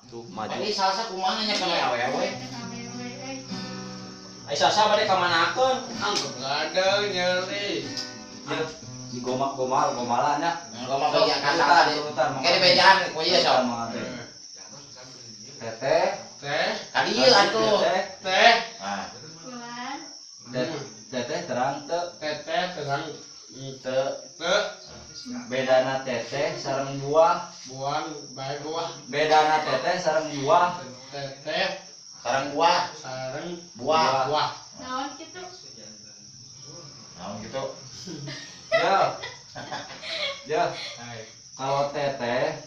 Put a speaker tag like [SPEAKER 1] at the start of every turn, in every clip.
[SPEAKER 1] Tuh maju.
[SPEAKER 2] Ini salsa kumaha nya kana awewe.
[SPEAKER 1] Ai Sasa bade ka manakeun?
[SPEAKER 3] Anggap ada nyeri.
[SPEAKER 1] Ya, si gomak gomal gomalan nya.
[SPEAKER 2] Ngomong bejaan ka salsa di.
[SPEAKER 1] Turutan,
[SPEAKER 2] Kayak di bejaan ku ieu sok.
[SPEAKER 1] Teteh,
[SPEAKER 3] Teh,
[SPEAKER 2] Ka dieu atuh.
[SPEAKER 1] Teteh,
[SPEAKER 3] teh,
[SPEAKER 2] Nah,
[SPEAKER 4] Bulan.
[SPEAKER 1] teteh terang teu.
[SPEAKER 3] teteh terang
[SPEAKER 2] teu
[SPEAKER 3] teu
[SPEAKER 1] Bedana teteh sareng buah,
[SPEAKER 3] buang bae buah.
[SPEAKER 1] Bedana teteh sareng buah.
[SPEAKER 3] Teteh
[SPEAKER 2] sareng buah,
[SPEAKER 3] sareng
[SPEAKER 2] buah.
[SPEAKER 3] buah.
[SPEAKER 4] Naon kitu?
[SPEAKER 2] Naon gitu.
[SPEAKER 1] Ya. Ya,
[SPEAKER 3] Hai.
[SPEAKER 1] kalau teteh,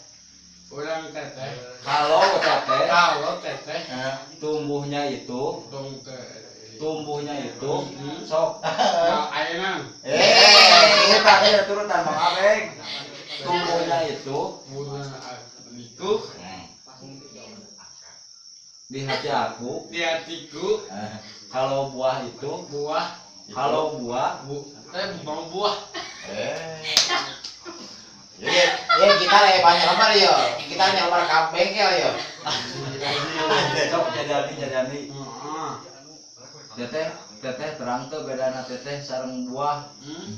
[SPEAKER 3] Urang teteh.
[SPEAKER 1] kalau teteh
[SPEAKER 3] Kalau teteh
[SPEAKER 1] tumbuhnya itu,
[SPEAKER 3] dong teh.
[SPEAKER 1] tumbuhnya itu sok.
[SPEAKER 3] Nah, ayeuna
[SPEAKER 2] Eh,
[SPEAKER 1] Turutan ya, turutan Bang Abeng. Tumbuhnya itu
[SPEAKER 3] bunga itu
[SPEAKER 1] di hati aku,
[SPEAKER 3] di hatiku
[SPEAKER 1] kalau buah itu,
[SPEAKER 3] buah
[SPEAKER 1] kalau buah
[SPEAKER 3] bu teh mau buah.
[SPEAKER 2] Eh. Jadi, ya kita lagi banyak lembar yo. Kita banyak lembar ka bengkel yo.
[SPEAKER 1] sok jadi jadi.
[SPEAKER 3] Heeh.
[SPEAKER 1] Teteh, teteh terang tuh bedana teteh sareng buah.
[SPEAKER 3] Hmm.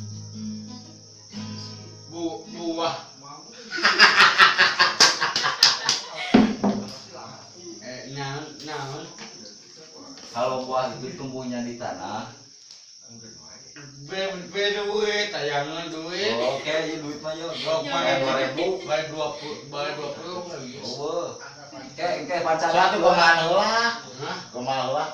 [SPEAKER 3] Bu buah. Naon naon
[SPEAKER 1] Kalau buah itu tumbuhnya di tanah.
[SPEAKER 3] be be duit tayangan duit.
[SPEAKER 1] Oke, ini duit mah yo.
[SPEAKER 3] Gak
[SPEAKER 1] Bayar 2000.
[SPEAKER 3] Bayar 20, bayar 20 kan.
[SPEAKER 1] Oh. Oke, oke pacaran
[SPEAKER 2] Satu kumaha heula?
[SPEAKER 3] Hah?
[SPEAKER 2] Kumaha heula?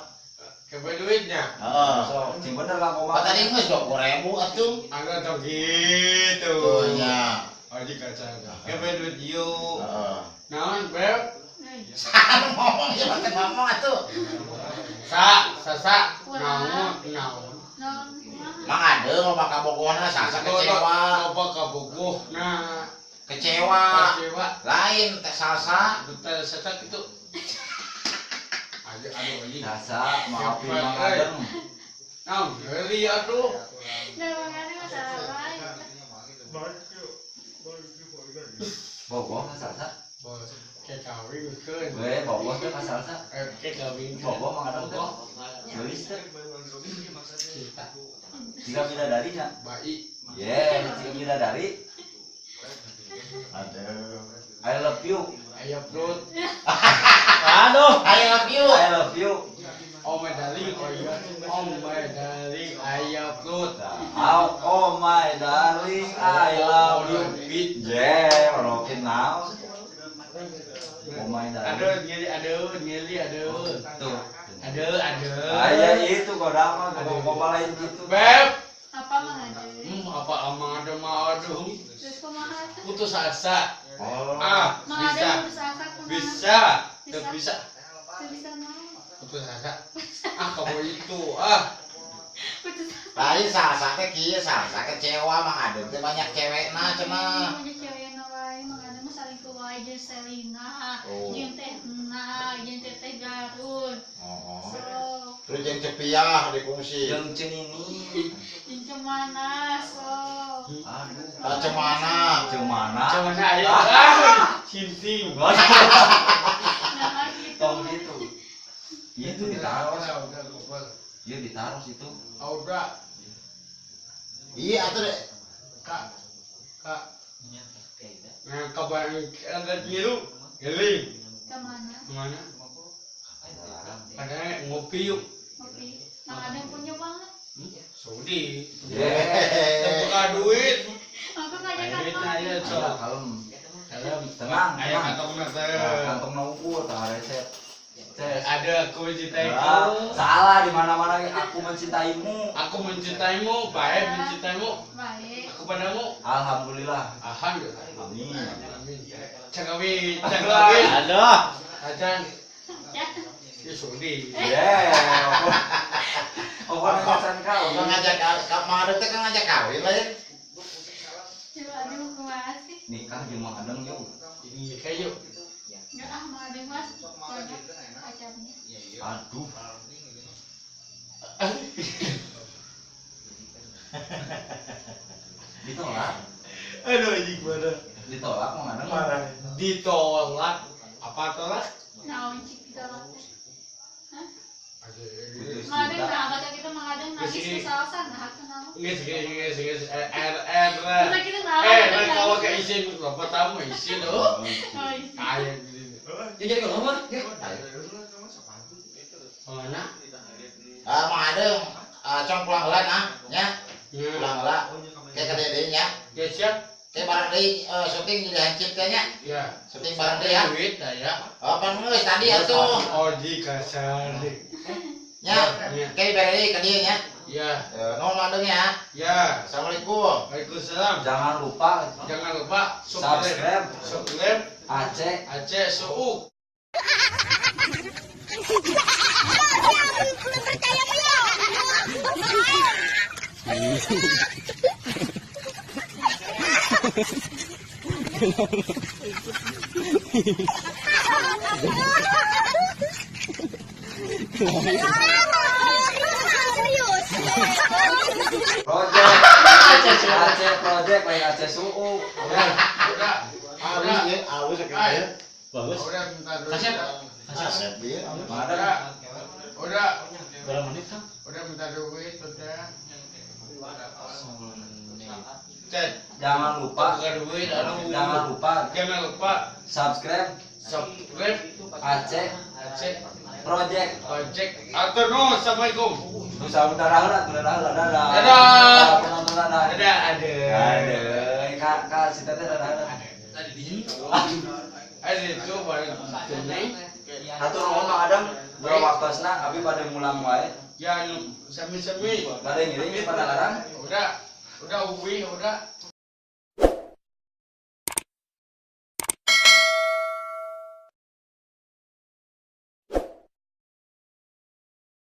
[SPEAKER 3] Kebe duitnya.
[SPEAKER 2] Heeh.
[SPEAKER 1] Sok, sing bener Kang
[SPEAKER 2] Pak
[SPEAKER 1] Komar.
[SPEAKER 2] tadi geus 20.000 atuh.
[SPEAKER 3] Angga tau gitu.
[SPEAKER 2] Tuh nya.
[SPEAKER 3] Oh, di kaca. Kebe duit yuk.
[SPEAKER 2] Heeh.
[SPEAKER 3] Naon, Beb?
[SPEAKER 2] Saha ngomong ya pakai ngomong atuh.
[SPEAKER 3] Sa, sa, sa.
[SPEAKER 4] Kurang.
[SPEAKER 3] Naon, naon.
[SPEAKER 4] Naon kumaha?
[SPEAKER 2] Mang adeu loba kabogohna salsa kecewa.
[SPEAKER 3] Loba kabogoh. Nah,
[SPEAKER 2] Kecewa.
[SPEAKER 3] kecewa.
[SPEAKER 2] Lain teh salsa.
[SPEAKER 3] Duta setak itu. Aduh, aduh, anjing.
[SPEAKER 1] Sasa, maafin Mang Adeng.
[SPEAKER 3] Naon, geli aduh.
[SPEAKER 4] Nah, makanya masalah lain.
[SPEAKER 1] Bogoh ka Salsa.
[SPEAKER 3] Kayak kawin keun.
[SPEAKER 1] We, bogoh teh ka Salsa.
[SPEAKER 3] Kayak kawin.
[SPEAKER 1] Bogoh Mang Adeng teh. Geulis teh.
[SPEAKER 3] Cinta.
[SPEAKER 1] Jika bidadari nya.
[SPEAKER 3] Baik.
[SPEAKER 1] Yeah, jika bidadari.
[SPEAKER 2] Aduh.
[SPEAKER 1] I love you.
[SPEAKER 3] Ayo perut.
[SPEAKER 1] Aduh.
[SPEAKER 2] I love you.
[SPEAKER 1] I love you.
[SPEAKER 3] Oh my darling, oh iya. Oh my darling, ayo perut.
[SPEAKER 1] Oh, oh my darling, I love you. Yeah, rokin now. Oh my darling.
[SPEAKER 3] Aduh, nyeri, aduh, nyeri, aduh.
[SPEAKER 1] Tuh.
[SPEAKER 3] Aduh, aduh.
[SPEAKER 1] Ah, ya itu kok dama, kok kok lain gitu.
[SPEAKER 3] Beb.
[SPEAKER 4] Apa Mang Adeng?
[SPEAKER 3] Apa amang ada mau aduh.
[SPEAKER 4] Terus kumaha tuh?
[SPEAKER 3] Putus asa.
[SPEAKER 2] Oh.
[SPEAKER 3] Ah,
[SPEAKER 4] Mang
[SPEAKER 3] bisa.
[SPEAKER 4] Adeng putus asa kumaha?
[SPEAKER 3] Bisa.
[SPEAKER 4] Bisa.
[SPEAKER 3] Bisa.
[SPEAKER 4] Teu bisa naon?
[SPEAKER 3] Putus asa. Ah, kamu itu. Ah.
[SPEAKER 4] Putus asa.
[SPEAKER 2] Lain salsa teh kieu salsa kecewa Mang Adeng teh banyak cewekna cenah.
[SPEAKER 4] Banyak cewekna wae, Mang Adeng mah salingkuh wae jeung Selina,
[SPEAKER 2] Oh.
[SPEAKER 4] jeung Teh Na, jeung Teteh Garut.
[SPEAKER 2] Oh.
[SPEAKER 4] Sok,
[SPEAKER 2] Terus jeung cepiah dikungsi.
[SPEAKER 1] Jeung cenini.
[SPEAKER 4] jeung Cemana, sok.
[SPEAKER 1] Aduh.
[SPEAKER 2] Tak cemana.
[SPEAKER 1] Cemana?
[SPEAKER 3] Cuman ayo. Ah, sinting.
[SPEAKER 4] Nah, gitu.
[SPEAKER 1] Tong gitu. Itu ditaruh.
[SPEAKER 3] Udah, udah, udah.
[SPEAKER 1] Iya ditaruh situ.
[SPEAKER 3] Ah, udah.
[SPEAKER 2] Iya atuh deh.
[SPEAKER 3] Kak. Kak. Nah, kabar ada ngilu, geling.
[SPEAKER 4] Kemana?
[SPEAKER 3] Kemana? Padahal ngopi yuk.
[SPEAKER 4] Ngopi. Mang Adeng punya uang nggak?
[SPEAKER 3] Sudi.
[SPEAKER 1] Yeah.
[SPEAKER 3] Terbuka duit.
[SPEAKER 4] Aku ngajak
[SPEAKER 3] Ayo,
[SPEAKER 4] kamu.
[SPEAKER 3] ayo,
[SPEAKER 1] Ada
[SPEAKER 3] sok.
[SPEAKER 1] kalem.
[SPEAKER 3] Kalem.
[SPEAKER 1] Tenang,
[SPEAKER 3] Ayo
[SPEAKER 1] tenang.
[SPEAKER 3] kantong
[SPEAKER 1] Nah,
[SPEAKER 3] teh.
[SPEAKER 1] kantong unggul, tah resep. Ces.
[SPEAKER 3] Ada aku mencintaiku.
[SPEAKER 1] Ah, salah di mana-mana aku mencintaimu.
[SPEAKER 3] Aku mencintaimu, baik mencintaimu.
[SPEAKER 4] Baik.
[SPEAKER 3] Aku padamu.
[SPEAKER 1] Alhamdulillah.
[SPEAKER 3] Alhamdulillah.
[SPEAKER 1] Amin.
[SPEAKER 3] Amin. Cakawin, cakawin.
[SPEAKER 1] Aduh.
[SPEAKER 3] Acan.
[SPEAKER 4] Ya.
[SPEAKER 3] Ya sudi.
[SPEAKER 1] Yeah. Oh, ngajak kau.
[SPEAKER 2] Kau ngajak ka Mang Adeng teh kan ngajak kawin lain.
[SPEAKER 4] Coba aduh kumaha sih?
[SPEAKER 1] Nikah jeung Mang Adeng yuk.
[SPEAKER 3] Ini kayak yuk.
[SPEAKER 4] Enggak ah, Mang Adeng mas banyak pacarnya.
[SPEAKER 1] Aduh.
[SPEAKER 3] Aduh anjing mana?
[SPEAKER 1] Ditolak Mang Adeng.
[SPEAKER 3] Marah. Ditolak. Apa tolak?
[SPEAKER 4] Naon cik ditolak teh? Hah?
[SPEAKER 1] Putus
[SPEAKER 4] Mang Adeng
[SPEAKER 1] cinta.
[SPEAKER 4] nah baca kita Mang Adeng nangis
[SPEAKER 3] Geus,
[SPEAKER 4] ku salasan nah kenal.
[SPEAKER 3] Geus geus geus geus R R.
[SPEAKER 4] Masa kita nah
[SPEAKER 3] Eh, kalau ke izin pertama izin oh.
[SPEAKER 4] Oh, izin.
[SPEAKER 3] Kayak gini.
[SPEAKER 5] Ya jadi kalau ngomong. Ya.
[SPEAKER 3] Mana?
[SPEAKER 2] Ah, Mang Adeng, cong pulang heula nah, nya.
[SPEAKER 3] Ya.
[SPEAKER 2] Pulang heula. Kayak ka deui nya.
[SPEAKER 3] Ya siap.
[SPEAKER 2] Kayak bareng deui syuting jadi hancip teh nya.
[SPEAKER 3] Ya.
[SPEAKER 2] Syuting bareng deui ya.
[SPEAKER 3] Duit dah ya.
[SPEAKER 2] Oh, pan geus tadi atuh.
[SPEAKER 3] Oh, di kasar.
[SPEAKER 2] Nya.
[SPEAKER 3] Ya.
[SPEAKER 2] Kayak bere deui ka dieu nya.
[SPEAKER 3] Ya.
[SPEAKER 2] Nuhun Mang Adeng ya.
[SPEAKER 3] Ya.
[SPEAKER 2] Assalamualaikum.
[SPEAKER 3] Waalaikumsalam.
[SPEAKER 1] Jangan lupa
[SPEAKER 3] Jangan lupa
[SPEAKER 1] subscribe
[SPEAKER 3] subscribe
[SPEAKER 1] Aceh
[SPEAKER 3] Aceh Suuk.
[SPEAKER 1] Project Aceh Project lain Aceh Suuk.
[SPEAKER 3] Udah, udah.
[SPEAKER 2] Alus ya, alus
[SPEAKER 3] Ay.
[SPEAKER 5] Bagus.
[SPEAKER 3] Udah minta duit.
[SPEAKER 5] Kasep.
[SPEAKER 2] Asep ieu.
[SPEAKER 1] Mang Adeng.
[SPEAKER 3] Udah. Udah.
[SPEAKER 5] Berapa menit kan?
[SPEAKER 3] Udah minta duit, udah. Cek,
[SPEAKER 1] Jangan lupa
[SPEAKER 3] bukan duit, aduh.
[SPEAKER 1] jangan lupa
[SPEAKER 3] Jangan lupa
[SPEAKER 1] subscribe
[SPEAKER 3] subscribe
[SPEAKER 1] Aceh
[SPEAKER 3] Aceh
[SPEAKER 1] Project.
[SPEAKER 3] Project. Atau no, assalamualaikum.
[SPEAKER 1] Nusa Utara heula, dadah heula, dadah.
[SPEAKER 3] Dadah.
[SPEAKER 1] Penonton dadah.
[SPEAKER 3] Dadah, ada.
[SPEAKER 1] Ada. Kak, kak si teteh dadah heula.
[SPEAKER 3] Ada itu baru jeneng.
[SPEAKER 1] Hatur nuhun Mang Adeng, bro waktosna abi bade mulang wae.
[SPEAKER 3] Ya, nu sami-sami.
[SPEAKER 1] Bade ngiring di Padalarang.
[SPEAKER 3] Udah, udah uwi, udah.